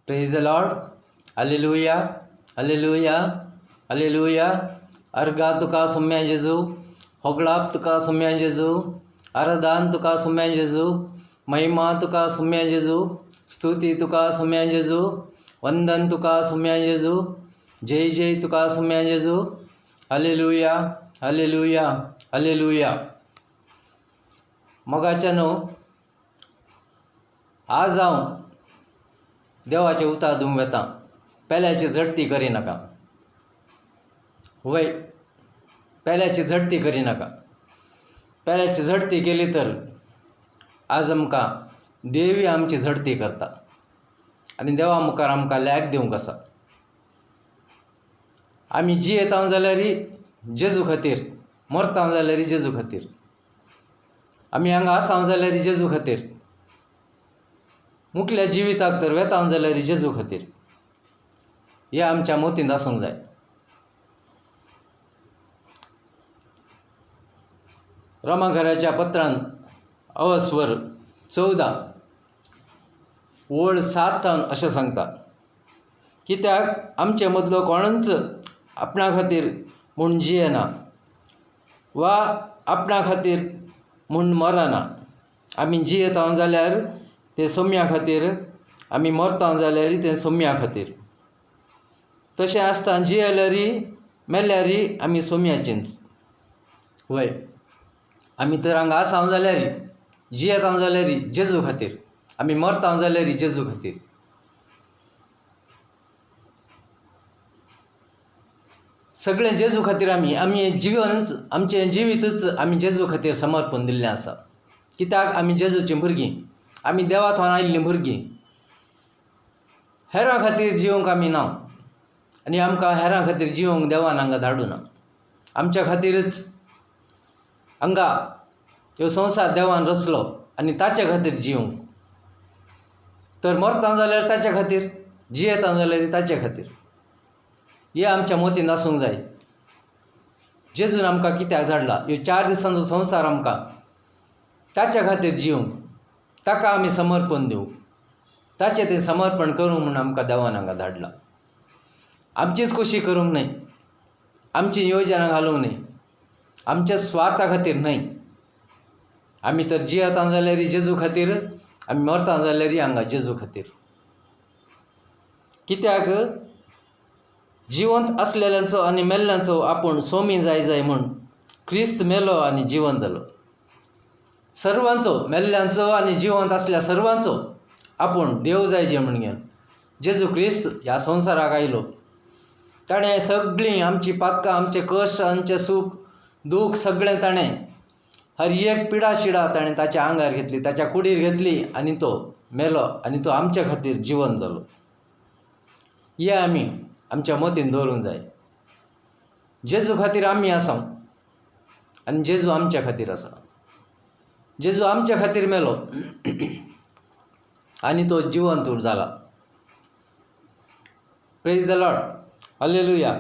Praise the Lord. Hallelujah, hallelujah, hallelujah. अर्गा तुका सोम्या जेजू, होगळाप तुका सोम्या जेजू, आराधान तुका सोम्या जेजू, महिमा तुका सोम्या जेजू, स्तुती तुका सोम्या जेजू, वंदन तुका सोम्या जेजू, जय जय तुका सोम्या जेजू. Hallelujah, hallelujah, hallelujah. मोगाच्या न्हू, आज हांव देवाचें उतार दिवंक वेता. पेल्याची झडती करिनाका. वय, पेल्याची झडती करिनाका. पेल्याची झडती केली तर आज आमकां देवी आमची झडती करता आनी देवा मुखार आमकां लॅक दिवंक आसा. आमी जियेता जाल्यार जेजू खातीर, मरता जाल्यार जेजू खातीर, आमी हांगा आसा जाल्यार जेजू खातीर, मुखल्या जिविताक तर वेता जाल्यार जेजू खातीर. हें आमच्या मतींत आसूंक जाय. रोमा घराच्या पत्रान अवस्वर 14 ओळ 7 अशें सांगता, कित्याक आमचे मदलो कोणूच आपणा खातीर म्हूण जियेना वा आपणा खातीर म्हूण मरना. आमी जियेता जाल्यार तें सोम्या खातीर, आमी मरता जाल्यार तें सोम्या खातीर. तशें आसतना जियेल्यार मेल्यार आमी सोम्याचींच. वय, आमी तर हांगा आसा जाल्यार, जियेता जाल्यार जेजू खातीर, आमी मरता जाल्यार जेजू खातीर. सगळें जेजू खातीर. आमी आमी जिवनच, आमचें जिवीतच आमी जेजू खातीर समर्पण दिल्लें आसा. कित्याक आमी जेजूचीं भुरगीं, आमी देवा थंय आयिल्लीं भुरगीं. हेरां खातीर जिवंक आमी ना आनी आमकां हेरां खातीर जिवंक देवान हांगा धाडूना. आमच्या खातीरच हांगा ह्यो संवसार देवान रचलो आनी ताचे खातीर जिवंक. तर मरता जाल्यार ताच्या खातीर, जियेता जाल्यार ताचे खातीर. हें आमच्या मतींत आसूंक जाय. जेजून आमकां कित्याक धाडला ह्यो 4 दिसांचो संवसार आमकां ताच्या खातीर जिवंक, ताका आमी समर्पण दिवंक, ताचें तें समर्पण करूंक म्हूण आमकां देवान हांगा धाडला. आमचीच खोशी करूंक न्हय, आमची योजना घालूंक न्हय, आमच्या स्वार्था खातीर न्हय. आमी तर जियेता जाल्यार जेजू खातीर, आमी मरता जाल्यार हांगा जेजू खातीर. कित्याक जिवंत आसलेल्यांचो आनी मेल्ल्यांचो आपूण सोमी जाय जाय म्हूण क्रिस्त मेलो आनी जिवंत जालो. सर्वांचो, मेल्ल्यांचो आनी जिवंत आसल्या सर्वांचो आपूण देव जाय जे म्हूण घेवन जेजू क्रिस्त ह्या संवसाराक आयलो. ताणें सगळीं आमची पातकां, आमचे कश्ट, आमचें सूख दूख सगळें ताणें हर एक पिडा शिडा ताणें ताच्या आंगार घेतली, ताच्या कुडीर घेतली आनी तो मेलो आनी तो आमच्या खातीर जिवंत जालो. हे आमी आमच्या मतीन दवरूंक जाय. जेजू खातीर आमी आसा आनी जेजू आमच्या खातीर आसा. जेजू आमच्या खातीर मेलो आनी तो जिवंत जाला. Praise the Lord, hallelujah.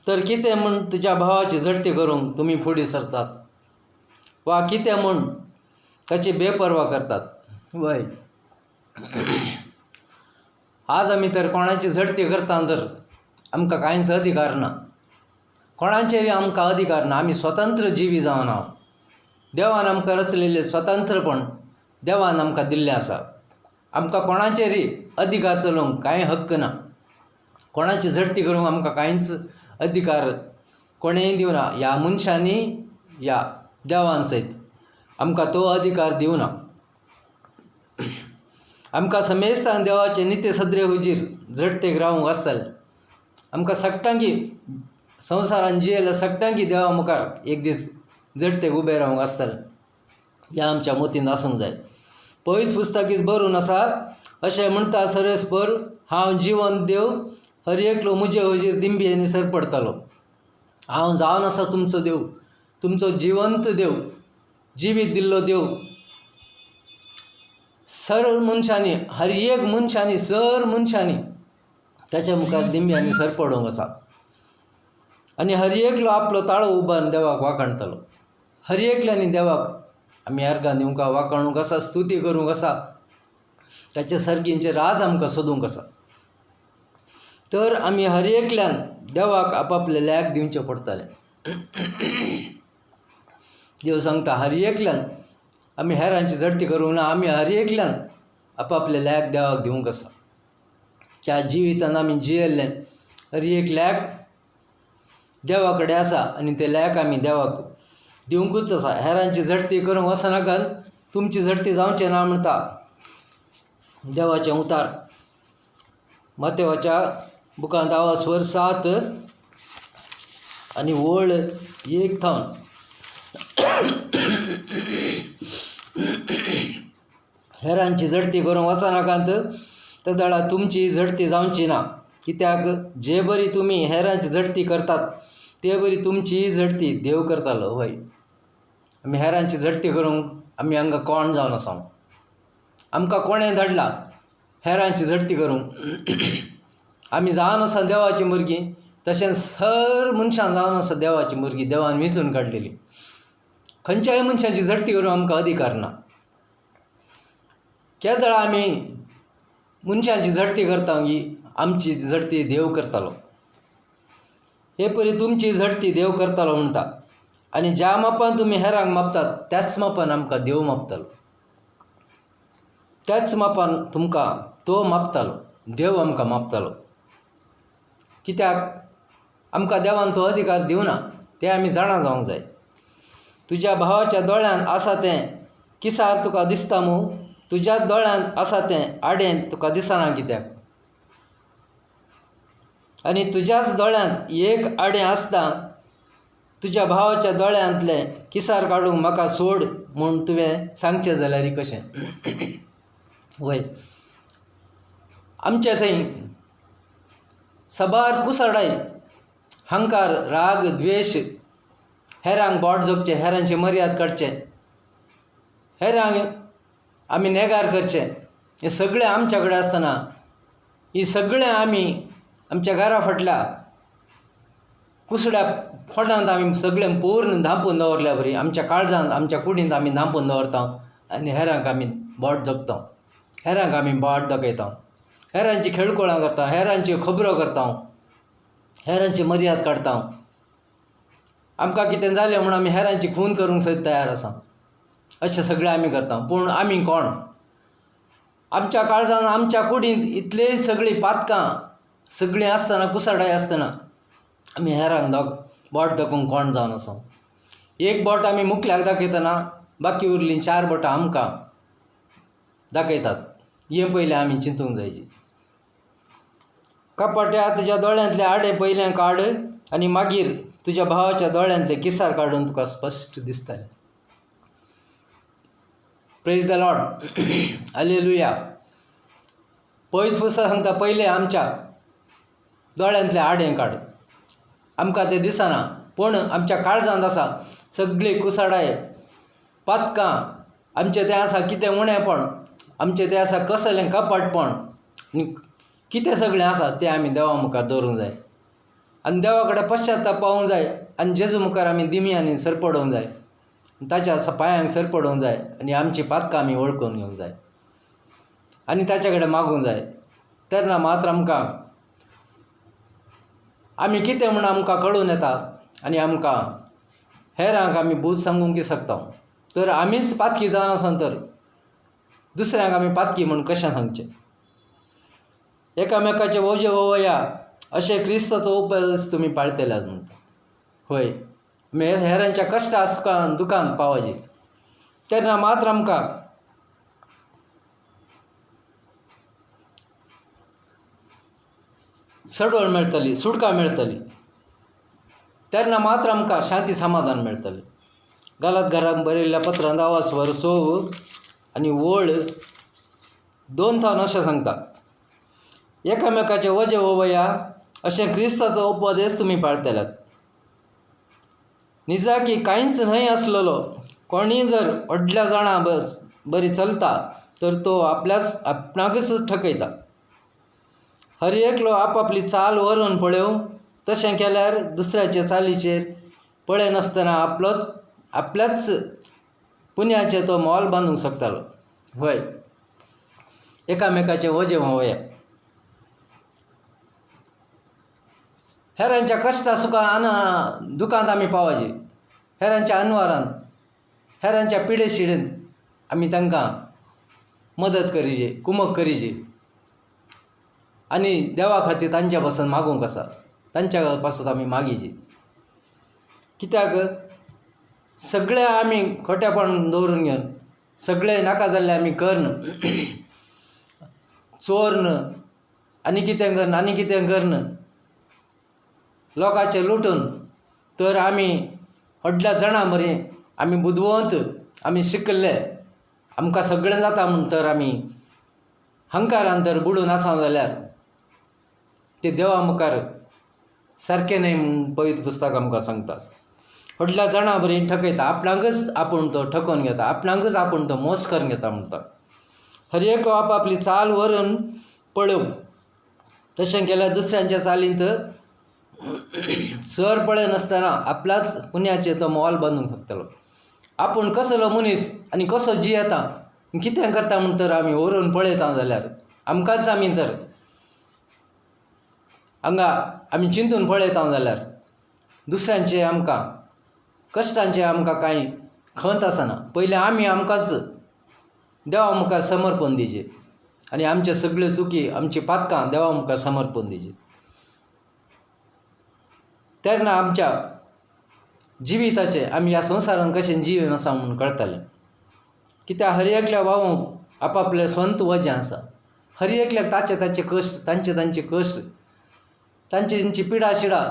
तर कितें म्हूण तुज्या भावाची झडती करूंक तुमी फुडें सरतात वा कितें म्हूण ताची बेपर्वा करतात? वय, आज आमी तर कोणाची झडती करता तर आमकां कांयच अधिकार ना, कोणाचेर आमकां अधिकार ना. आमी स्वतंत्र जिवी जावन आहा. देवान आमकां रचलेलें स्वतंत्रपण देवान आमकां दिल्लें आसा. आमकां कोणाचेरय अधिकार चलोवंक कांय हक्क ना. कोणाची झडती करूंक आमकां कांयच अधिकार कोणेंय दिवना, ह्या मनशांनी ह्या देवान सयत आमकां तो अधिकार दिवना. आमकां समेस्तांक देवाचे नित्य सदरे हुजीर झडतेक रावूंक आसतलें. आमकां सगटांकी संवसारान जियेल्या सगटांकी देवा मुखार एक दीस झडतेक उबें रावंक आसतलें. ह्या आमच्या मतींत आसूंक जाय. पवित्र पुस्तकीच बरोवन आसा, अशें म्हणटा सर्वेस्पर, हांव जिवंत देव, हर एकलो म्हजे हुजीर दिंबी आनी सर पडटलो. हांव जावन आसा तुमचो देव, तुमचो जिवंत देव, जिवीत दिल्लो देव. सर्व मनशांनी, हर एक मनशांनी, सर मनशांनी ताच्या मुखार दिंबी आनी सर पडोवंक आसा. आनी हर एकलो आपलो ताळो उबारून देवाक वाखाणतलो. हर एकल्यांनी देवाक आमी अर्गां दिवंक, वाखाणूंक आसा, स्तुती करूंक आसा, ताचे सर्गींचे राज आमकां सोदूंक आसा. तर आमी हर एकल्यान देवाक आपापले लेख दिवचें पडटलें. देव सांगता हर एकल्यान आमी हेरांची झडटी करूंक ना, आमी हर एकल्यान आपापले लेख देवाक दिवंक आसा. ज्या जिवितान आमी जियेल्लें हर एक लेख देवा कडेन आसा आनी ते लेख आमी देवाक दिवंकूच आसा. हेरांची झडटी करूंक वचनाकात, तुमची झडटी जावचें ना म्हणटा देवाचें उतार. मातेवाच्या बुकांत आवाज 7 आनी वळ 1 थावन. हेरांची झडटी करूंक वचनाकात, तेदळा तुमची झडटी जावची ना. कित्याक जे बरी तुमी हेरांची झडटी करतात ते बरी तुमची झडटी देव करतालो. हय, आमी हेरांची झडटी करूंक आमी हांगा कोण जावन आसा? आमकां कोणें धाडला हेरांची झडटी करूंक? आमी जावन आसा देवाची भुरगीं, तशेंच हर मनशां जावन आसा देवाची भुरगीं, देवान वेंचून काडलेली. खंयच्याय मनशाची झडटी करूंक आमकां अधिकार ना. केदळा आमी मनशांची झडटी करता ही आमची झडटी देव करतालो. हे परी तुमची झडटी देव करतालो म्हणटा. आनी ज्या मापान तुमी हेरांक मापतात त्याच मापान आमकां देव मापतालो, त्याच मापान तुमकां तो मापतालो, देव आमकां मापतालो. कित्याक आमकां देवान तो अधिकार दिवना, तें आमी जाणा जावंक जाय. तुज्या भावाच्या दोळ्यान आसा तें किसार तुका दिसता मू, तुज्या दोळ्यान आसा तें आडेन तुका दिसना कित्याक? आनी तुज्याच दोळ्यांत एक आडें आसता, तुज्या भावाच्या दोळ्यांतलें किसार काडूंक म्हाका सोड म्हूण तुवें सांगचें जाल्यार कशें? वय, आमचे थंय सबार कुसडाय, हंकार, राग, द्वेश, हेरांक बोट जोगचें, हेरांची मर्याद काडचें, हेरांक आमी नेगार करचें, हें सगळें आमच्या कडेन आसतना ही सगळें आमी आमच्या घरा फाटल्या कुसड्या फोंडांत आमी सगळें पूर्ण धांपून दवरल्या बरी आमच्या काळजांत, आमच्या कुडींत आमी धांपून दवरता आनी हेरांक आमी बोट जगता, हेरांक आमी बोट दाखयता, हेरांची खेळकुळां करता, हेरांच्यो खबरो करता, हेरांची मर्याद काडटा. आमकां कितें जालें म्हूण आमी हेरांची खून करूंक सयत तयार आसा. अशें सगळें आमी करता. पूण आमी कोण? आमच्या काळजान, आमच्या कुडींत इतलें सगळीं पातकां सगळीं आसतना, कुसडाय आसतना आमी हेरांक बोट दाखोवंक कोण जावन आसा? एक बोट आमी मुखल्याक दाखयतना बाकी उरलीं 4 बोटां आमकां दाखयतात. हें पयलें आमी चिंतूंक जायची. कपाट्या तुज्या दोळ्यांतलें आडें पयलें काड आनी मागीर तुज्या भावाच्या दोळ्यांतलें किसार काडून तुका स्पश्ट दिसतलें. Praise the Lord, hallelujah. पयत फुसा सांगता पयलें आमच्या दोळ्यांतलें आडें काड. आमकां तें दिसना, पूण आमच्या काळजांत आसा सगळीं कुसाडाय, पातकां आमचें तें आसा कितें उणेपण, आमचें तें आसा कसलें कपाटपण आनी कितें सगळें आसा तें आमी देवा मुखार दवरूंक जाय आनी देवा कडेन पश्चाताप पावूंक जाय आनी जेजू मुखार आमी दिमयांनी सरपडोवंक जाय, ताच्या पांयांक सरपडोवंक जाय आनी आमची पातकां आमी वळखून घेवंक जाय आनी ताच्या कडेन मागूंक जाय. तेन्ना मात्र आमकां आमी कितें म्हूण आमकां कळून येता आनी आमकां हेरांक आमी बूज सांगूंक शकता. तर आमीच पातकी जावन आसत तर दुसऱ्यांक आमी पातकी म्हूण कशें सांगचें? एकामेकाचे वोजे वोवया अशें क्रिस्ताचो उपदेश तुमी पाळटले म्हणटा. हय, आमी हेरांच्या कश्टा सुखान दुखान पावचे तेन्ना मात्र आमकां सडवळ मेळटली, सुटका मेळटली. तेन्ना मात्र आमकां शांती समाधान मेळटलें. गालात घरांत बरयल्ल्या पत्रांत आवाज वर 6 आनी वळ 2 थावन अशें सांगता, एकामेकाचे वजे वोवया अशें क्रिस्ताचो उपदेश तुमी पाळटल्यात. निजाकी कांयच न्हय आसलेलो कोणीय जर व्हडल्या जाणां बरी चलता तर तो आपणाकच ठकयता. हर एकलो आपापली चाल व्हरून पळोवं, तशें केल्यार दुसऱ्याचे चालीचेर पळयनासतना आपल्याच पुण्याचें तो मोल बांदूंक शकतालो. हय, एकामेकाचें वजें व्हांवया. हेरांच्या कश्टा सुखा आना दुखांत आमी पावाचे, हेरांच्या अनवारान, हेरांच्या पिडे शिडेन आमी तांकां मदत करीजे, कुमक करीजे आनी देवा खातीर तांच्या पासून मागूंक आसा, तांच्या पासत आमी मागीचे। कित्याक सगळे आमी खोटेपण दवरून घेवन सगळे नाका जाल्ले आमी कर्ण चोर्न आनी कितें कर्ण आनी कितें कर्ण लोकांचें लुटून तर आमी व्हडल्या जाणां मरे, आमी बुदवंत, आमी शिकल्ले, आमकां सगळें जाता म्हूण तर आमी हंकारान तर बुडून आसा जाल्यार ते देवा मुखार सारकें न्हय म्हूण पवित्र पुस्तक आमकां सांगता। व्हडल्या जाणां बरी ठकयता, आपणाकच आपूण तो ठकोवन घेता, आपणाकच आपूण तो मोस करून घेता म्हणटा। हर एक आपआपली चाल व्हरून पळोवंक, तशें केल्यार दुसऱ्यांच्या चालींत सर पळयनासतना आपल्याच पुण्याचें तो मोल बांदूंक शकतलो। आपूण कसलो मनीस आनी कसो जियेता कितें करता म्हूण तर आमी व्हरून पळयता जाल्यार आमकांच आमी तर हांगा आमी चिंतून पळयता जाल्यार दुसऱ्यांचे आमकां कश्टांचे आमकां कांय खंत आसना। पयलीं आमी आमकांच देवा मुखार समर्पण दिवचें आनी आमचे सगळ्यो चुकी आमची पातकां देवा मुखार समर्पण दिवचें, तेन्ना आमच्या जिविताचें आमी ह्या संवसारान कशें जिवन आसा म्हूण कळटलें। कित्याक हर एकल्या वावूंक आपापलें स्वंत वजें आसा, हर एकल्याक ताचे ताचे कश्ट, तांचे तांचे कश्ट, तांची तांची पिडा शिडा,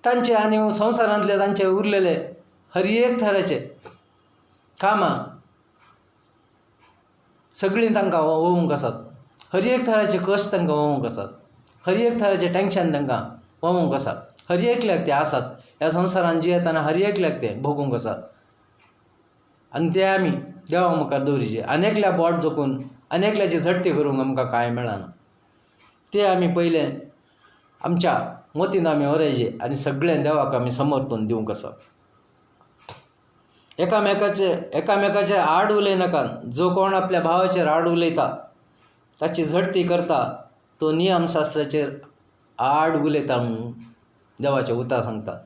तांचे आनी संवसारांतले तांचे उरलेले हर एक थराचे कामां सगळीं तांकां वोवूंक आसात, हर एक थराचे कश्ट तांकां वोवूंक आसात, हर एक थराचें टेंशन तांकां वोवूंक आसा, हर एकल्याक ते आसात ह्या संवसारान जियेतना हर एकल्याक ते भोगूंक आसात आनी ते आमी देवा मुखार दवरिचे। आनी एकल्या बोट जोखून आनी एकल्याची झडटी करूंक आमकां कांय मेळना, ते आमी पयलें आमच्या मोतीन आमी व्हरायचे आनी सगळें देवाक आमी समर्पण दिवंक आसा। एकामेकाचे आड उलयनाका, जो कोण आपल्या भावाचेर आड उलयता ताची झडटी करता तो नियमशास्त्राचेर आड उलयता म्हणून देवाचें उतर सांगता।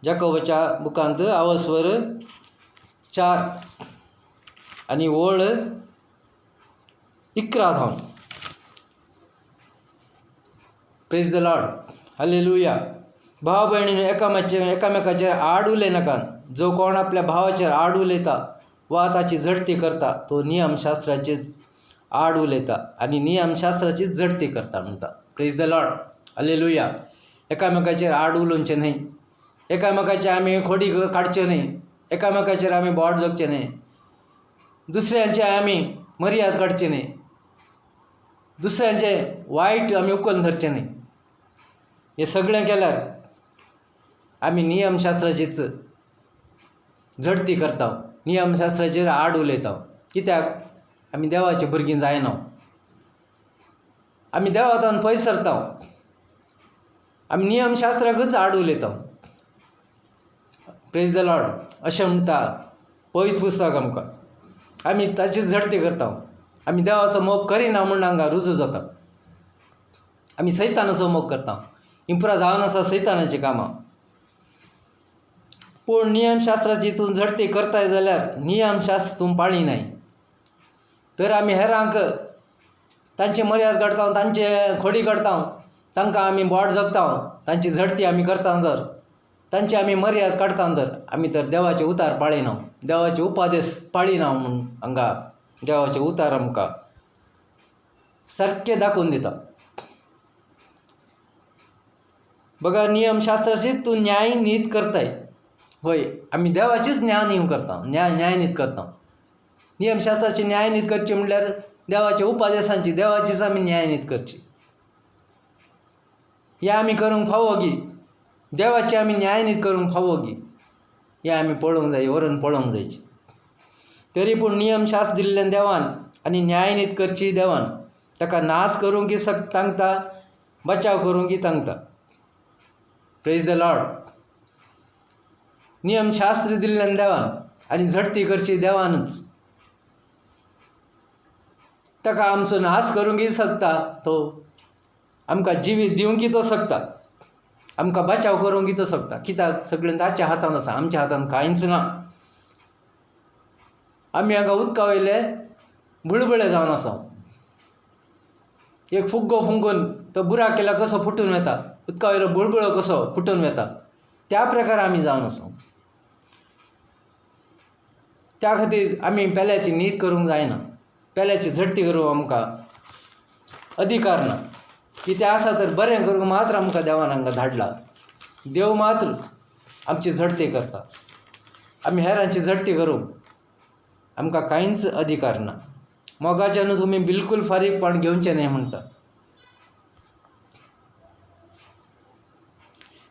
जाकोबाच्या बुकांत आवस्वर 4 आनी ओळ 11 धावन। प्रेज the Lord, hallelujah. भाव भयणीन एकामेकाचेर आड उलयनाका, जो कोण आपल्या भावाचेर आड उलयता वा ताची झडती करता तो नियमशास्त्राचीच आड उलयता आनी नियमशास्त्राचीच झडती करता म्हणटा। प्रेज the Lord, hallelujah. एकामेकाचेर आड उलोवचें न्हय, एकामेकाचे आमी खोडी काडचें न्हय, एकामेकाचेर आमी बोट जोखचें न्हय, दुसऱ्यांचे आमी मर्याद काडची न्हय, दुसऱ्यांचे वायट आमी उखलून धरचें न्हय। हें सगळें केल्यार आमी नियमशास्त्राचीच झडती करता, नियमशास्त्राचेर आड उलयता। कित्याक आमी देवाचे भुरगीं जायना, आमी देवा पयस सरता, आमी नियमशास्त्राकच आड उलयता। प्रेज the Lord अशें म्हणटा पवित्र पुस्तक आमकां। आमी ताचीच झडती करता, आमी देवाचो मोग करिना म्हूण हांगा रुजू जाता, आमी सैतानाचो मोग करता, इम्प्रा जावन आसा सैतानाचीं कामां। पूण नियमशास्त्राची तूं झडती करताय जाल्यार नियमशास्त्र तूं पाळिनाय तर आमी हेरांक तांची मर्याद काडटा, तांचे खोडी काडटा, तांकां आमी बोट जगता, तांची झडती आमी करता जर तांची आमी मर्याद काडटा तर आमी तर देवाचे उतार पाळिना, देवाचे उपादेश पाळिना म्हूण हांगा देवाचे उतार आमकां सारकें दाखोवन दिता। बघा नियमशास्त्राची तूं न्यायनीत करताय, हय आमी देवाचीच न्यायनीत करता, न्यायनीत करता। नियमशास्त्राची न्यायनीत करची म्हणल्यार देवाच्या उपादेशांची देवाचीच आमी न्यायनीत करची। हें आमी करूंक फावो गी, देवाची आमी न्यायनीत करूंक फावो गी, हें आमी पळोवंक जाय, व्हरून पळोवंक जायची। तरी पूण नियमशास्त्र दिल्लें देवान आनी न्यायनीत करची देवान, ताका नाश करूंक तांकता, बचाव करूंक तांकता। प्रेज the Lord. नियमशास्त्र दिल्लें देवान आनी झडती करची देवानूच, ताका आमचो नाश करूंक शकता तो आमकां जिवीत दिवंकी तो शकता, आमकां बचाव करूंक तो शकता. कित्याक सगळें ताच्या हातान आसा, आमच्या हातान कांयच ना. आमी हांगा उदका वयले बुळबुळे जावन आसा. एक फुग्गो फुंकून तो बुराक केल्यार कसो फुटून वता, उदका वयलो बुळबुळो कसो फुटून वता, त्या प्रकार आमी जावन आसा. त्या खातीर आमी पेल्याची न्हीद करूंक जायना, पेल्याची झडटी करूंक आमकां अधिकार ना. कितें आसा तर बरें करूंक मात्र आमकां देवान हांगा धाडला. देव मात्र आमची झडटी करता, आमी हेरांची झडटी करूंक आमकां कांयच अधिकार ना. मोगाच्यानू तुमी बिलकूल फारीकपण घेवचें न्हय म्हणटा.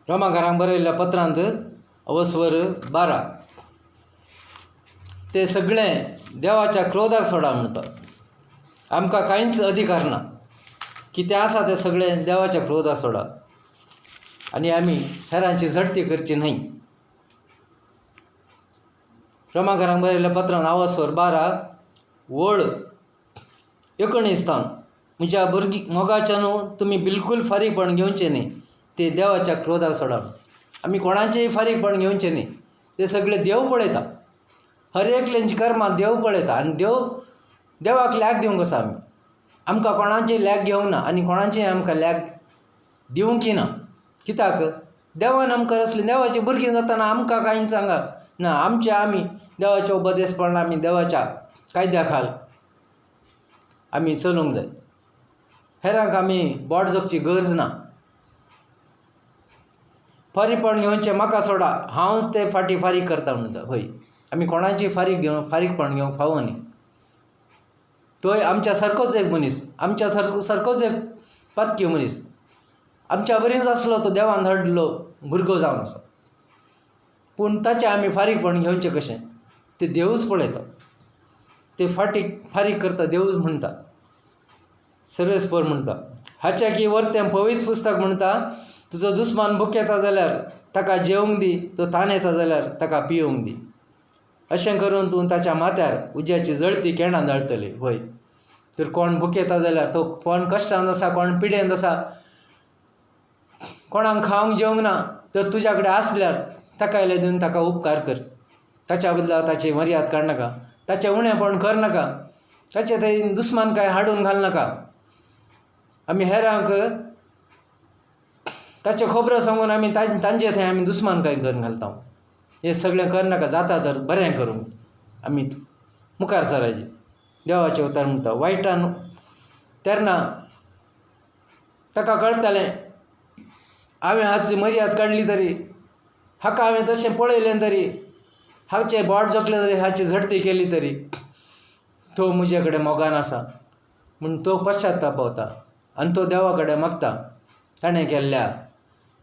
रोमाकारांक बरयल्ल्या पत्रांत अवस्वर 12 ते सगळें देवाच्या क्रोधाक सोडा म्हणटा. आमकां कांयच अधिकार ना, कितें आसा तें सगळें देवाच्या क्रोधाक सोडा आनी आमी हेरांची झडटी करची न्हय. रोमाकारांक बरयल्ल्या पत्रान अवस्वर 12 वळ 19 तावन म्हज्या भुरगीं मोगाच्यानू तुमी बिलकूल फारीकपण घेवचें न्हय, ते देवाच्या क्रोधाक सोडा. आमी कोणाचेय फारीकपण घेवचें न्हय, ते सगळे देव पळयता. हर एकल्यांची कर्मां देव पळयता आनी देव देवाक लॅक दिवंक आसा. आमी आमकां कोणाचें लॅक घेवंक ना आनी कोणाचें आमकां लॅक दिवंकी ना. कित्याक देवान आमकां रचलें, देवाची भुरगीं जाताना आमकां कांयच हांगा ना. आमचे आमी देवाचे उपदेसपण आमी देवाच्या कायद्या खाल आमी चलूंक जाय. हेरांक आमी बोट जोखची गरज ना. फारीकपण घेवचें म्हाका सोडा, हांवच ते फाटीं फारीक करता म्हणटा. हय, आमी कोणाची फारीक घेवंक फारीकपण घेवंक फावो न्ही. तोय आमच्या सारकोच एक मनीस, आमच्या सारकोच एक पातकी मनीस, आमच्या बरीच आसलो तो देवान धाडलो भुरगो जावन आसा. पूण ताचें आमी फारीकपण घेवचें कशें तें देवूच पळयता, ते फाटीक फारीक करता देवूच म्हणटा. सर्वेस्पर म्हणटा हाच्या की वर्तें पवित्र पुस्तक म्हणटा, तुजो दुस्मान भुकेता जाल्यार ताका जेवंक दी, तो तानेता जाल्यार ताका पियोवंक दी. अशें करून तूं ताच्या माथ्यार उज्याची जळती केणां दाळटली. वय तर कोण भुकेता जाल्यार तो कोण कश्टान आसा, कोण पिडेन आसा, कोणाक खावंक जेवंक ना तर तुज्या कडेन आसल्यार ताका इल्लें दिवन ताका उपकार कर. ताच्या बदला ताची मर्याद काडनाका, ताचें उणेपण करनाका, ताचें थंय दुस्मान काय हाडून घालनाका. आमी हेरांक ताच्यो खबरो सांगून आमी तांचे थंय आमी दुस्मान काय करून घालता. हें सगळें करनाका, जाता तर बरें करूंक आमी मुखार सरायचें. देवाचें उतर म्हणटा वायटान तेन्ना ताका कळटालें हांवें हाची मर्याद काडली तरी, हाका हांवें तशें पळयलें तरी, हाचें बोट जोखलें तरी, हाची झडती केली तरी तो म्हजे कडेन मोगान आसा म्हूण तो पश्चाताप पावता आनी तो देवा कडेन मागता. ताणें केल्ल्या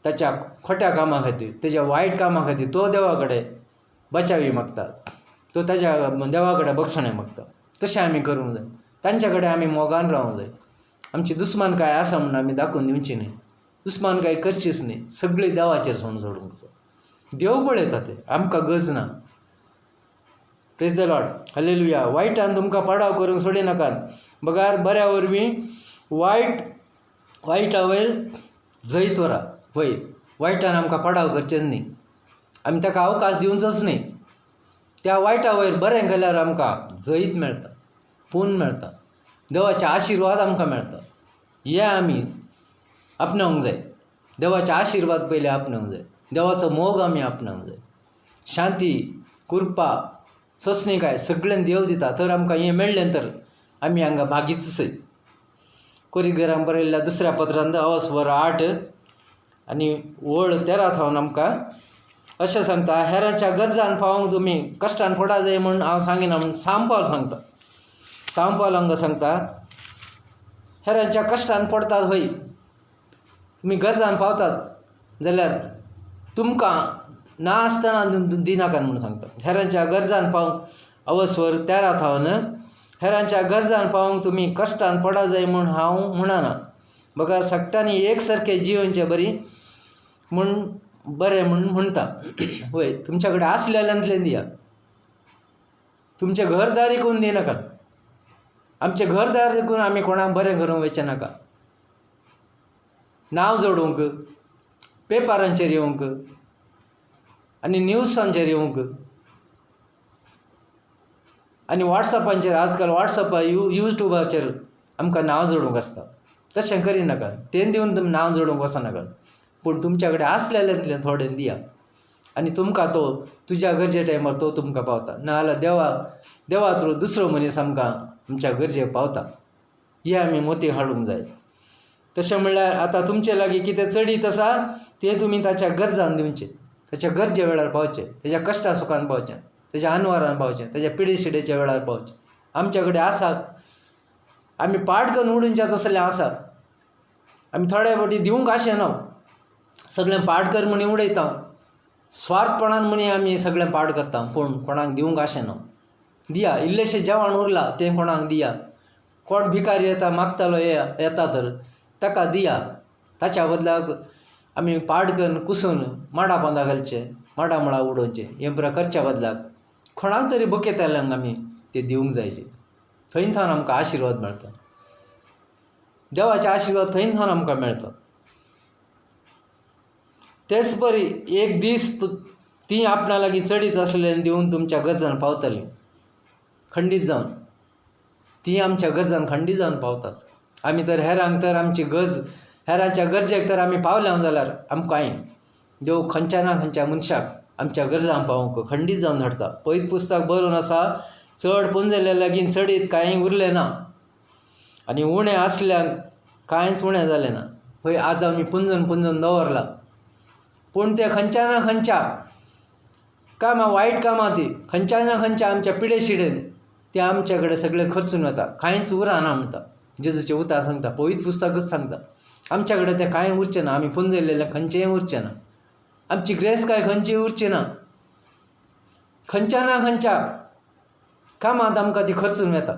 ताच्या खोट्या कामां खातीर, तेज्या वायट कामां खातीर तो देवा कडेन बचावी मागता, तो ताज्या देवा कडेन बक्षणें मागता. तशें आमी करूंक जाय, तांच्या कडेन आमी मोगान रावंक जाय. आमची दुस्मान काय आसा म्हूण आमी दाखोवन दिवची न्हय, दुस्मान काय करचीच न्हय, सगळी देवाचेर सोडून सोडूंक जाय. देव पळयता ते, आमकां गरज ना. Praise the Lord, hallelujah. वायटान तुमकां पाडाव करूंक सोडिनाकात, बगार बऱ्या वरवीं वायट वायटा वयर जैत वरा. वय वायटान आमकां पाडाव करचेच न्ही, आमी ताका अवकाश दिवचोच न्ही. त्या वायटा वयर बरें केल्यार आमकां जैत मेळटा, पूर्ण मेळटा, देवाचे आशिर्वाद आमकां मेळटा. हे आमी आपणावंक जाय. देवाचे आशिर्वाद पयले आपणावंक जाय, देवाचो मोग आमी आपणावंक जाय. शांती, कृपा, सोंसणीकाय सगळें देव दिता. तर आमकां हें मेळ्ळें तर आमी हांगा भागीच सय. कोरिगरान बरयल्ल्या दुसऱ्या पत्रांत अवस्वर 8 आनी वळ 13 थावन आमकां अशें सांगता, हेराच्या गरजान पावोंक तुमी कश्टान पडा जाय म्हूण हांव सांगिना म्हूण सांपाल सांगता. सांपाल हांगा सांगता हेरांच्या कश्टान पडतात हय, तुमी गरजान पावतात जाल्यार तुमकां ना आसतना दिनाकात म्हूण सांगता. हेरांच्या गरजान पावोंक अवस्वर 13 थावन हेरांच्या गरजान पावोंक तुमी कश्टान पडा जाय म्हूण हांव म्हणना, बगर सगळ्यांनी एक सारकें जियोवचें बरी म्हूण बरें म्हूण म्हणटा. वय तुमच्या कडेन आसलेल्यांतलें दिया, तुमचें घरदार विकून दिनाकात. आमचें घरदार विकून आमी कोणाक बरें करूंक वचचें नाका. नांव जोडूंक, पेपरांचेर येवंक आनी न्यूजांचेर येवंक आनी वॉट्सॅपांचेर, आजकाल वॉट्सॅपार यूट्यूबाचेर आमकां नांव जोडूंक आसता. तशें करिनाका, तें दिवन तुमी नांव जोडूंक वचनाका, पूण तुमच्या कडेन आसलेलें थोडें दिया आनी तुमकां तो तुज्या गरजे टायमार तो तुमकां पावता. नाजाल्यार देवा देवा थ्रू दुसरो मनीस आमकां आमच्या गरजेक पावता. हें आमी मोती हाडूंक जाय. तशें म्हणल्यार आतां तुमचे लागीं कितें चडीत आसा तें तुमी ताच्या गरजान दिवचें, ताच्या गरजे वेळार पावचें, ताच्या कश्टा सुखान पावचें, ताच्या अनवारान पावचें, ताच्या पिडे शिडेच्या वेळार पावचें. आमच्या कडेन आसा, आमी पाड करून उडोवच्या तसलें आसा, आमी थोड्या फावटी दिवंक आशेना, सगळें पाड कर म्हणी उडयता, स्वार्थपणान म्हणी आमी सगळें पाड करता, पूण कोणाक दिवंक आशेना. दिया, इल्लेशें जेवण उरलां तें कोणाक दिया. कोण भिकारी येता मागतालो येता तर ताका दिया. ताच्या बदलाक आमी पाड करून कुसून माडा पोंदा घालचें, माडा मुळा उडोवचें, हें पुरा करच्या बदलाक कोणाक तरी बुकेताल्यांक आमी ते दिवंक जायचे. थंय थावन आमकां आशिर्वाद मेळटा, देवाचे आशिर्वाद थंय थावन आमकां मेळटा. तेच परी एक दीस ती आपणा लागीं चडीत आसलें दिवन तुमच्या गरजान पावतलीं, खंडीत जावन ती आमच्या गरजान खंडीत जावन पावतात. आमी तर हेरांक तर आमची गरज, हेरांच्या गरजेक तर आमी पावल्या जाल्यार आमकांय देव खंयच्या ना खंयच्या मनशाक आमच्या गरजांक पावोवंक खंडीत जावन धाडटा. पयत पुस्तक बरोवन आसा, चड पुंजयल्ल्या लागीं चडीत कांय उरलें ना आनी उणें आसल्यांक कांयच उणें जालें ना. हय, आज आमी पुंजोन पुंजोन दवरलां, पूण तें खंयच्या ना खंयच्या कामां, वायट कामां, ती खंयच्या ना खंयच्या आमच्या पिडे शिडेन तें आमच्या कडेन सगळें खर्चून वता, कांयच उरना म्हणटा. जेजूचें उतार सांगता, पवित्र पुस्तकूच सांगता, आमच्या कडेन तें कांय उरचें ना, आमी पुंजयलेलें खंयचेंय उरचें ना, आमची ग्रेस काय खंयची उरची ना, खंयच्या ना खंयच्या कामांत आमकां ती खर्चून वता,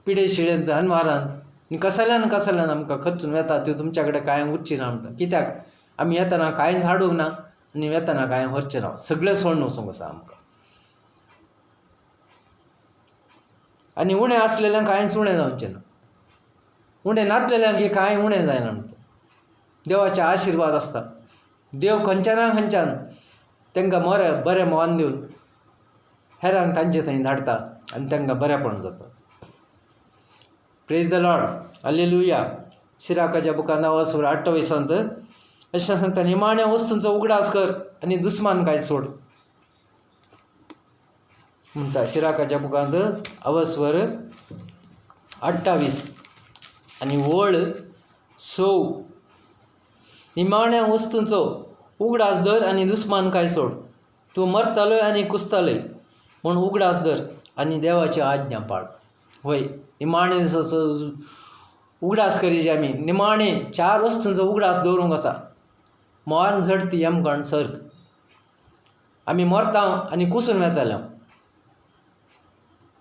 पिडे शिडेन अनवारान आनी कसल्यान कसल्यान आमकां खर्चून वता, त्यो तुमच्या कडेन कांय उरची ना म्हणटा. कित्याक आमी येतना कांयच हाडूंक ना आनी वेतना कांय व्हरचें ना, सगळें सोडून वचूंक आसा आमकां. आनी उणें आसलेल्यांक कांयच उणें जावचें ना, उणें नासलेल्यांक हें कांय उणें जायना म्हणटा. देवाचे आशिर्वाद आसता, देव खंयच्या ना खंयच्यान तांकां बरें बरें मोन दिवन हेरांक तांचे थंय धाडटा आनी तांकां बरेंपण जाता. प्रेज the Lord, hallelujah. सिराकाच्या बुकान नांव 28 अशें सांगता, निमाण्या वस्तूंचो उगडास कर आनी दुस्मान काय सोड म्हणटा. शिराकाच्या बुकांत अवस्वर 28 आनी वळ 6, निमाण्या वस्तूंचो उगडास धर आनी दुस्मान काय सोड, तूं मरतालोय आनी कुसतालोय म्हूण उगडास धर आनी देवाची आज्ञा पाळ. वय, निमाणे दिसाचो उगडास करीचे आमी, निमाणे 4 वस्तूंचो उगडास दवरूंक आसा. मरण झडती यमगण सर्ग, आमी मरता आनी कुसून वेताले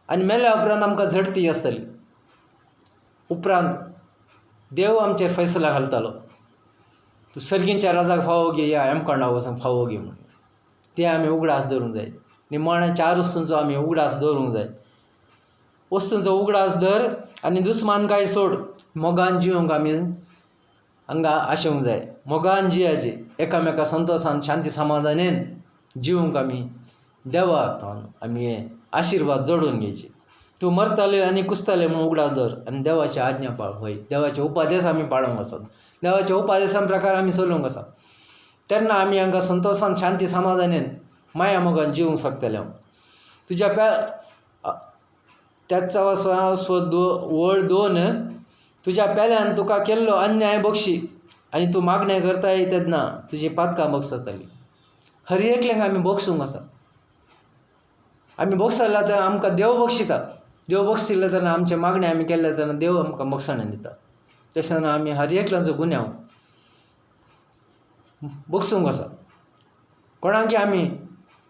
आनी मेल्या उपरांत आमकां झडती आसतली. उपरांत देव आमचेर फैसला घालतालो, तूं सर्गींच्या राजाक फावो गे या यमकंडाक वचूंक फावो गे म्हणून. ते आमी उगडास दवरूंक जाय. निमाण्या 4 वस्तूंचो आमी उगडास दवरूंक जाय. वस्तूंचो उगडास धर आनी दुस्मान काय सोड. मोगान जिवंक आमी हांगा आशेवंक जाय, मोगान जियाचे, एकामेका संतोशान शांती समाधानेन जिवंक आमी देवा आमी आशिर्वाद जोडून घेवचे. तूं मरताले आनी कुसताले म्हूण उगडास दवर आनी देवाची आज्ञा पाळ. हय, देवाचे उपदेश आमी पाळोंक आसात, देवाच्या उपदेशां प्रकार आमी चलूंक आसा, तेन्ना आमी हांकां संतोशान शांती समाधानेन माया मोगान जिवंक शकतले. तुज्या त्याच वळ 2, तुज्या पेल्यान तुका केल्लो अन्याय बक्षी आनी तूं मागणें करताय तेन्ना तुजी पातकां बगसतली. हर एकल्यांक आमी बगसूंक आसा. आमी बगसल्यार तर आमकां देव बक्षिता, देव बक्षिल्ले तेन्ना आमचें मागणें आमी केल्लें तेन्ना देव आमकां बक्षाणें दिता. तशें आमी हर एकल्याचो गुन्यांव बगसूंक आसा. कोणाकी आमी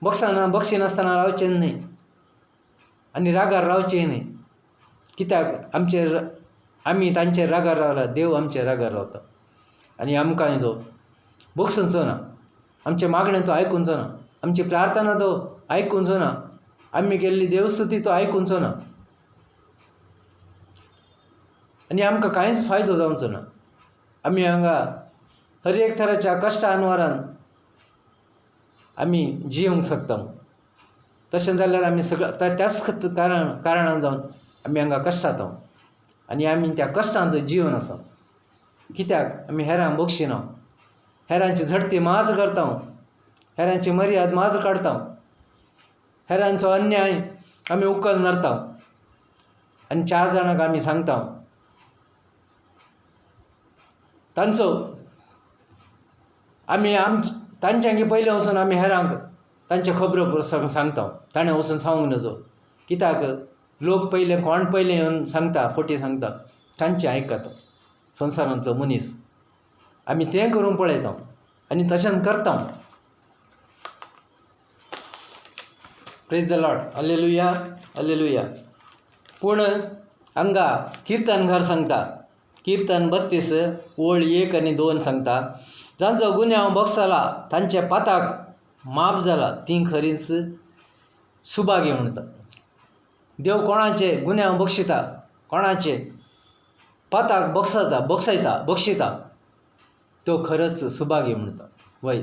बक्षाना बक्षिनासतना रावचें न्हय आनी रागार रावचें न्हय, कित्याक आमचेर आमी तांचेर रागार रावला, देव आमचेर रागार रावता आनी आमकां तो बगसूचो ना, आमचें मागणें तो आयकुचो ना, आमची प्रार्थना तो आयकुचो ना, आमी केल्ली देवस्तुती तो आयकुचो ना आनी आमकां कांयच फायदो जावचो ना. आमी हांगा हर एक थराच्या कश्टा अनवारान आमी जियोंक शकता. तशें जाल्यार आमी सगळं त्याच कारणान जावन आमी हांगा कश्टांत आनी आमी त्या कश्टांत जिवन आसा. कित्याक आमी हेरांक बक्षिना, हेरांची झडती मात करता, हेरांची मर्याद मात काडता, हेरांचो अन्याय आमी उकल धरता आनी चार जाणांक आमी सांगता. तांचो आमी तांच्यांनी पयलें वचून आमी हेरांक तांच्यो खबरो सांगता. ताणें वचून सांगूंक नजो, कित्याक लोक पयले कोण पयलें येवन सांगता, खोटी सांगता, तांचें आयकता संवसारांतलो मनीस. आमी तें करूंक पळयता आनी तशेंच करता. Praise the Lord, hallelujah, hallelujah. पूण हांगा किर्तनघर सांगता, किर्तन 32 ओळ 1 आनी 2 सांगता, जांचो गुन्यांव बगसला तांच्या पाताक माफ जाला ती खरीच सुभागी म्हणटा. देव कोणाचे गुन्यांव बक्षिता, कोणाचे पाताक बक्षता बक्षयता बक्षिता तो खरंच सुभागी म्हणटा. वय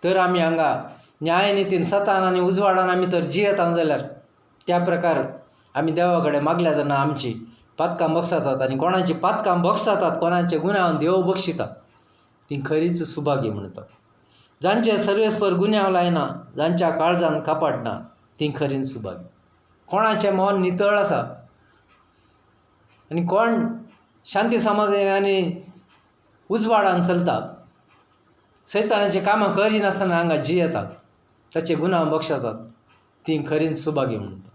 तर आमी हांगा न्यायनितीन सतान आनी उजवाडान आमी तर जियेता जाल्यार त्या प्रकार आमी देवा कडेन मागल्या तेन्ना आमची पातकां बक्षातात आनी कोणाची पातकां बक्षातात, कोणाचे गुन्यांव देव बक्षिता ती खरीच सुभागी म्हणटा. जांचे सर्वेस्पर गुन्यांव लायना, जांच्या काळजान कपाट ना ती खरीच सुभागी. कोणाचें मन नितळ आसा आनी कोण शांती समाधान आनी उजवाडान चलता, सैतानाचीं कामां करिनासतना हांगा जियेतात, ताचे गुन्यांव बक्षातात ती खरीच सुभागी म्हणटा.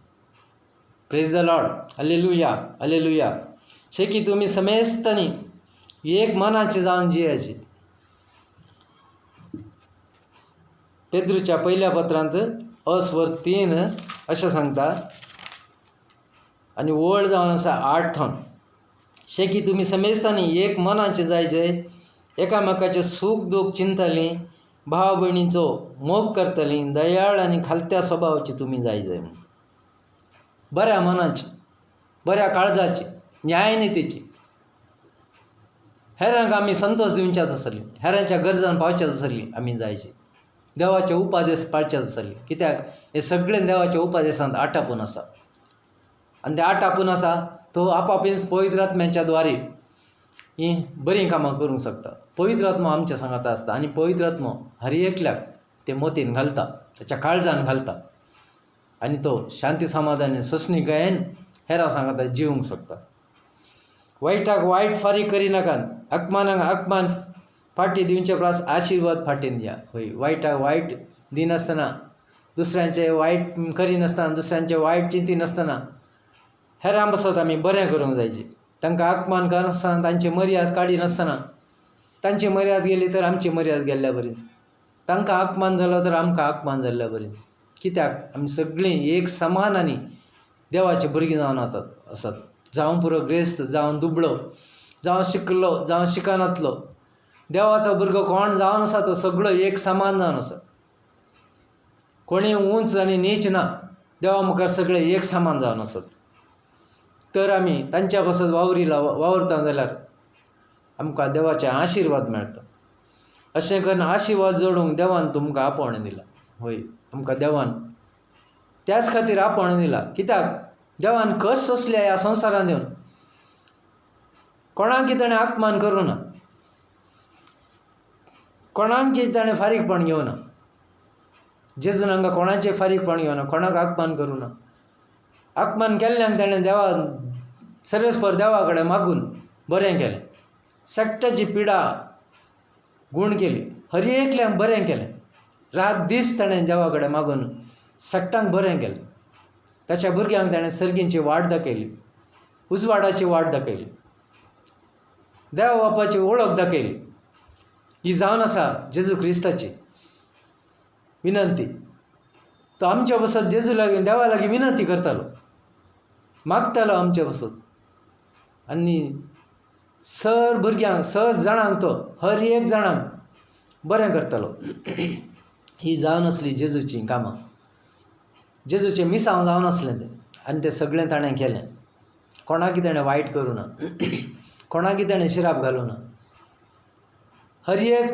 Praise the Lord, hallelujah, hallelujah. शेकी तुमी समेस्तांनी एक मनाचे जावन जियाची. पेद्रूच्या पयल्या पत्रांत अस्वर 3 अशें सांगता आनी ओळ जावन आसा 8 थंय. शेकी तुमी समेस्तांनी एक मनाचे जाय जाय, एकामेकाचें सूख दूख चिंतलीं, भाव भयणीचो मोग करतलीं, दयाळ आनी खालत्या स्वभावाची तुमी जाय जाय म्हणटा. बऱ्या मनाची, बऱ्या काळजाची, न्यायनितीची, हेरांक आमी संतोश दिवच्याच आसली, हेरांच्या गरजान पावच्याच आसली आमी जायची, देवाचे उपादेश पाळच्याच आसली. कित्याक हे सगळें देवाच्या उपादेशांत आटापून आसा आनी ते आटापून आसा तो आपापीच पवित्र आत्म्याच्या द्वारे हीं बरीं कामां करूंक शकता. पवित्र आत्मो आमच्या सांगाता आसता आनी पवित्र आत्मो हर एकल्याक ते मोतीन घालता, ताच्या काळजान घालता आनी तो शांती समाधान सोंसणीकायेन हेरां सांगाता जिवूंक शकता. वायटाक वायट फारीक करिनाकात, अपमानाक अपमान फाटी दिवचे परस आशिर्वाद फाटीन दिया. हय, वायटाक वायट दिनासतना, दुसऱ्यांचे वायट करिनासतना, दुसऱ्यांचे वायट चिंतिनासतना हेरां पासत आमी बरें करूंक जायचें. तांकां अपमान करनासतना, तांची मर्याद काडिनासतना, तांची मर्याद गेली तर आमची मर्याद गेल्ल्या बरीच, तांकां अपमान जालो तर आमकां अपमान जाल्ल्या बरीच. कित्याक आमी सगळीं एक समान आनी देवाची भुरगीं जावन आसात. जावं पुरो ग्रेस्त, जावं दुबळो, जावं शिकलो, जावं शिकनातलो, देवाचो भुरगो कोण जावन आसा तो सगळो एक समान जावन आसा. कोणी उंच आनी नीच ना, देवा मुखार सगळे एक समान जावन आसात. तर आमी तांच्या पासत वावुरता जाल्यार आमकां देवाचे आशिर्वाद मेळटा. अशें करून आशिर्वाद जोडूंक देवान तुमकां आपोवणें दिलां. हय, आमकां देवान त्याच खातीर आपोवणें दिलां. कित्याक देवान कश्ट सोंसले ह्या संवसारांत येवन, कोणाक ताणें अपमान करूं ना, कोणाक ताणें फारीकपण घेवना. जेजून हांगा कोणाचें फारीकपण घेवना, कोणाक अपमान करूं ना. अपमान केल्ल्यान ताणें देवा सर्वेस्पर देवा कडेन मागून बरें केलें, सट्टाची पिडा गूण केली, हर एकल्याक बरें केलें. रात दीस ताणें देवा कडेन मागून सट्टांक बरें केलें. ताच्या भुरग्यांक ताणें सर्गींची वाट दाखयली, उजवाडाची वाट दाखयली, देवा बापाची वळख दाखयली. ही जावन आसा जेजू क्रिस्ताची विनंती. तो आमच्या पासत जेजू लागीं देवा लागीं विनंती करतालो, मागतालो आमच्या पासत. आनी सर भुरग्यांक, सर जाणांक, तो हर एक जाणांक बरें करतालो. ही जावन आसली जेजूचीं कामां, जेजूचें मिसांव जावन आसलें तें आनी तें सगळें ताणें केलें. कोणाकी ताणें वायट करूं ना, कोणाकी ताणें शिराप घालूं ना. हर एक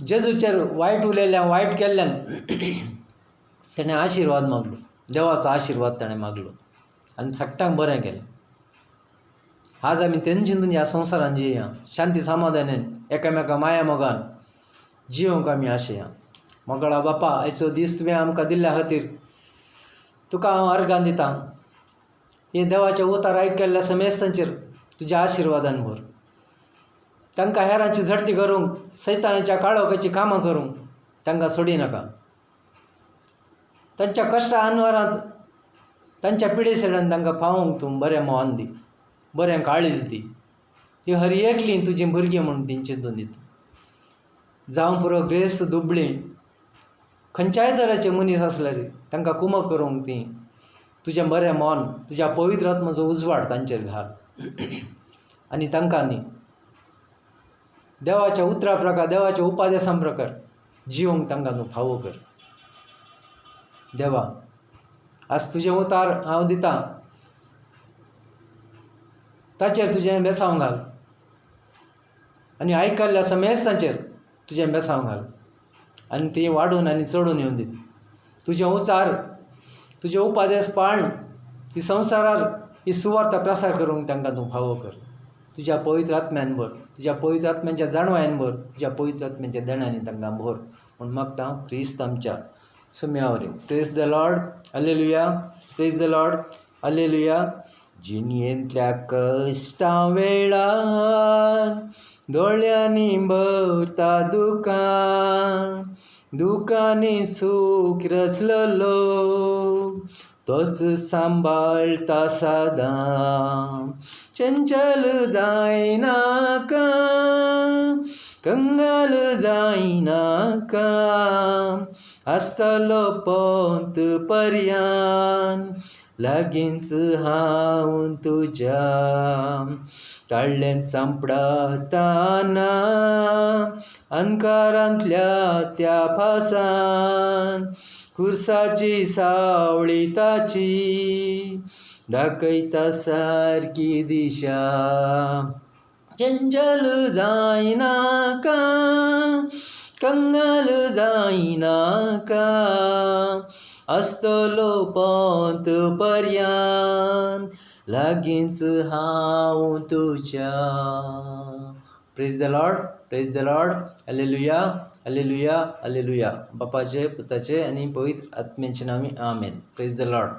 जेजूचेर वायट उलयल्ल्यान, वायट केल्ल्यान तेणें आशिर्वाद मागलो, देवाचो आशिर्वाद ताणें मागलो आनी सगळ्यांक बरें केलें. आज आमी तेंचे चिंतून ह्या संवसारान जिया, शांती समाधानान एकामेका माया मोगान जियोंक आमी आशया. मोगाळा बापा, आयचो दीस तुवें आमकां दिल्ल्या खातीर तुका हांव अर्गां दितां. हे देवाचे उतार आयकल्ल्या समेस्तांचेर तुज्या आशिर्वादान भर. तांकां हेरांची झडती करूंक, सैतानाच्या काळोखाची कामां करूंक तांकां सोडी नाका. तांच्या कश्टा अनवरांत, तांच्या पिडेसड्यान तांकां पावोवंक तूं बरें मोन दी, बरें काळीज दी. ती हर एकली तुजीं भुरगीं म्हूण तीं चिंतून दिता. जावं पुरो ग्रेस्त दुबळीं खंयच्याय तरेचे मनीस आसल्यार तांकां कुमक करूंक ती तुजें बरें मन, तुज्या पवित्र आत्माचो उजवाड तांचेर घाल आनी तांकां न्ही देवाच्या उतरा प्रकार, देवाच्या उपादेसा प्रकार जिवंक तांकां तूं फावो कर. देवा, आज तुजें उतार हांव दितां, ताचेर तुजें बेसांव घाल आनी आयकल्ल्या समेस्तांचेर तुजें बेसांव घाल आनी ती वाडून आनी चडून येवन दी. तुजें उचार, तुजे उपादेस पाळण ती संवसारार ही सुवार्ता प्रसार करूंक तांकां तूं फावो कर. तुज्या पवित्र आत्म्यान भर, तुज्या पवित्र आत्म्यांच्या जाणवायन भर, तुज्या पवित्र आत्म्यांच्या देण्यांनी तांकां भर म्हूण मागता क्रिस्त आमच्या सुम्यावरी. Praise the Lord, hallelujah. Praise the Lord, hallelujah. जिणेंतल्या कश्टां वेळार दोळ्यांनी भरता दुकां, दुकांनी सूख रचलेलो तोच सांबाळटा सदां. चंचल जायनाका, कंगाल जायनाका, आसतलो पोंत पर्यान लागींच हांव तुज्या. ताळ्ळेंत सांपडताना अंकारांतल्या त्या फासान, खुर्साची सावळी ताची दाखयता सारकी दिशा. चंचल जायनाका, कंगाल जायनाका, आसतलो पोंत पर्यान लागींच हांव तुज्या. Praise the Lord, praise the Lord, hallelujah, hallelujah, hallelujah. बापाचे, पुताचे आनी पवित्र आत्म्याचे नामी आमेन. Praise the Lord.